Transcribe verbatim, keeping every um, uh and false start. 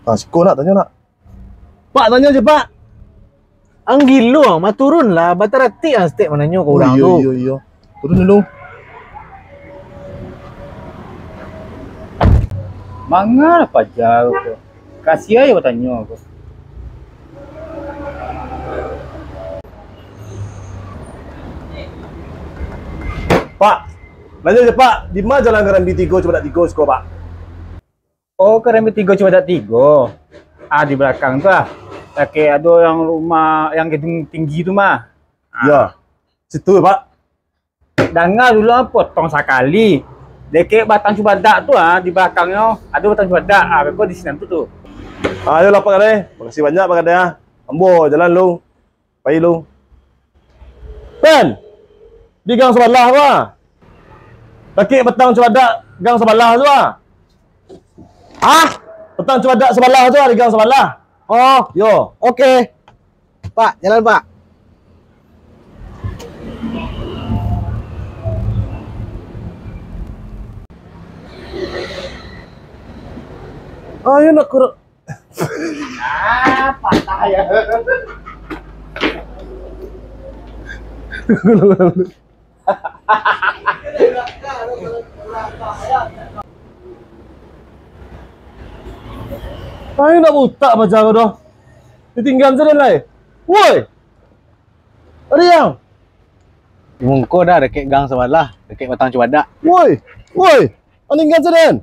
Ah, siko nak, tanyo nak. Pak, tanyo se, Pak. Ang gilo, mah turun lah, bataratik ang saketek mananyo ka urang tu. Iyo, iyo. Turun dulu. Manga lah paja ko. Kasiah yo batanyo ko. Pak, nanyo se, Pak, di ma jalan Karambi tigo Cubadak tigo siko, Pak? Oh, Karambi tigo Cubadak tigo. Ah, di balakang tu ah. Dakek ado yang rumah, yang gedung tinggi tu mah. Ah. Yo. Situ, Pak. Danga dulu ah, potong sakali. Dakek batang cubadak tu ah, di balakangnyo ado batang cubadak. Ah, ko di sinan tu tu. Ah, ayolah, Pak Kadai. Makasih banyak, Pak Kadai ah. Ambo jalan lu. Pai lu. Pen. Di gang sabalah tu ah. Dakek batang cubadak gang sabalah tu ah. Ah, batang cubadak sabalah tu ah, di gang sabalah. Oh, yo. Oke. Pak, jalan, Pak. Ayo nak kurang. Ah, patah ya. Ayo nak butak paja ko doh. Ditinggan saden lai. Woi. Riang. Mungko dah dakek gang sabalah, dakek batang cubadak. Woi. Woi. Maninggan saden.